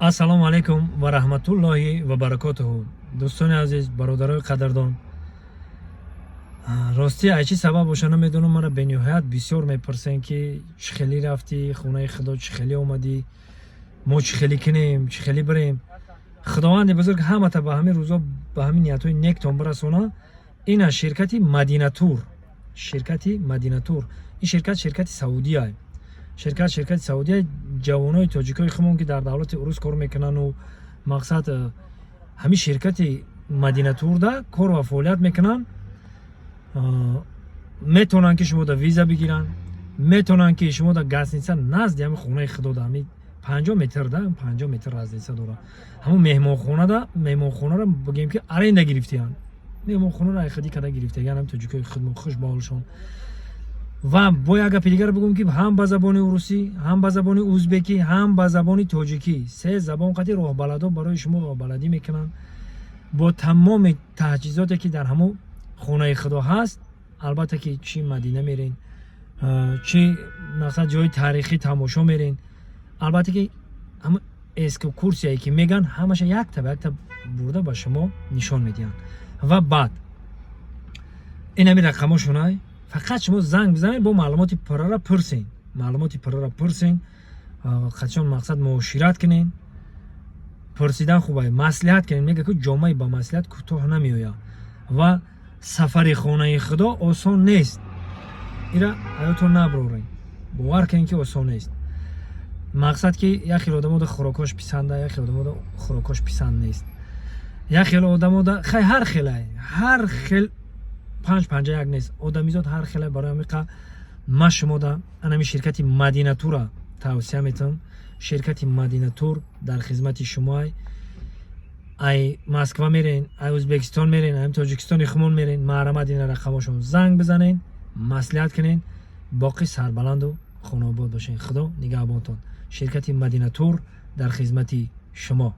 Ассалому алайкум ва раҳматуллоҳи ва баракотуҳу. Дӯстони азиз, бародарои қадрдон, ростӣ, ай чӣ сабаб боша, намедонам, мара бениҳоят бисёр мепурсем, ки чӣ хелӣ рафтӣ хонаи Худо, чӣ хелӣ омадӣ, мо чӣ хелӣ кунем, чӣ хелӣ бирем. Худованди бузург ҳамата ба ҳамин рӯзо, ба ҳамин ниятҳои нектон бирасона. Ина ширкати Мадинатур, ширкати Мадинатур. Ин ширкат ширкати саудия, ширкат ширкати саудия. Ҷавонои тоҷикои худмон, ки дар давлати урус кор мекунану мақсад ҳамин ширкати Мадинатурда кор ва фаъолият мекунанд, метавонанд, ки шумо да виза бигиранд, метавонанд, ки шумо да гостиница назди ҳамин хонаи Худо да, ҳамин 50 метр да, 50 метр разница дорад. Ҳамун меҳмонхонада, меҳмонхонаро бигем, ки аренда гирифтиянд, меҳмонхонаро айхадӣ карда гирифтагиан ҳам тоҷикои худмон, хуш ба ҳолшон. Ва бо як гапи дигар бигӯм, ки ҳам ба забони урусӣ, ҳам ба забони узбекӣ, ҳам ба забони тоҷикӣ, се забон қати роҳбаладо барои шумо роҳбаладӣ мекунанд, бо тамоми таҷҳизоте, ки дар ҳамун хонаи Худо ҳаст. Албатта, ки чӣ Мадина мерен, чӣ мақсад ҷои таърихӣ тамошо мерен, албатта, ки ҳамун экскурсияе, ки меган, ҳамаша якта ба якта бурда ба шумо нишон медиҳанд. Ва баъд ин ҳамин рақамошонай, фақат шумо занг бизанед, бо маълумоти пуррара пурсен, маълумоти пуррара пурсен, қачон мақсад муошират кунен. Пурсидан хубай, маслиҳат кунен. Мега, ки ҷомаи ба маслиҳат кӯтоҳ намеояд. Ва сафари хонаи Худо осон нест, ира ҳаётон наброрен, бовар кунед, ки осон нест. Мақсад, ки як хел одамода хӯрокҳош писанда, як хел одамода хӯрокҳош писанд нест, як хел одамода хай, ҳар хелай, ҳар хел, панҷ панҷа як нест, одамизод ҳар хелай. Барои ҳамиқа ма шумода анами ширкати Мадинатура тавсия метавам. Ширкати Мадинатур дар хизмати шумоай. Ай Москва мерен, ай Ӯзбекистон мерен, ай Тоҷикистони хумон мерен, маҳрамат, ина рақамошон, занг бизанен, маслиҳат кунен. Боқӣ сарбаланду хонаобод бошен, Худо нигаҳбонтон. Ширкати Мадинатур дар хизмати шумо.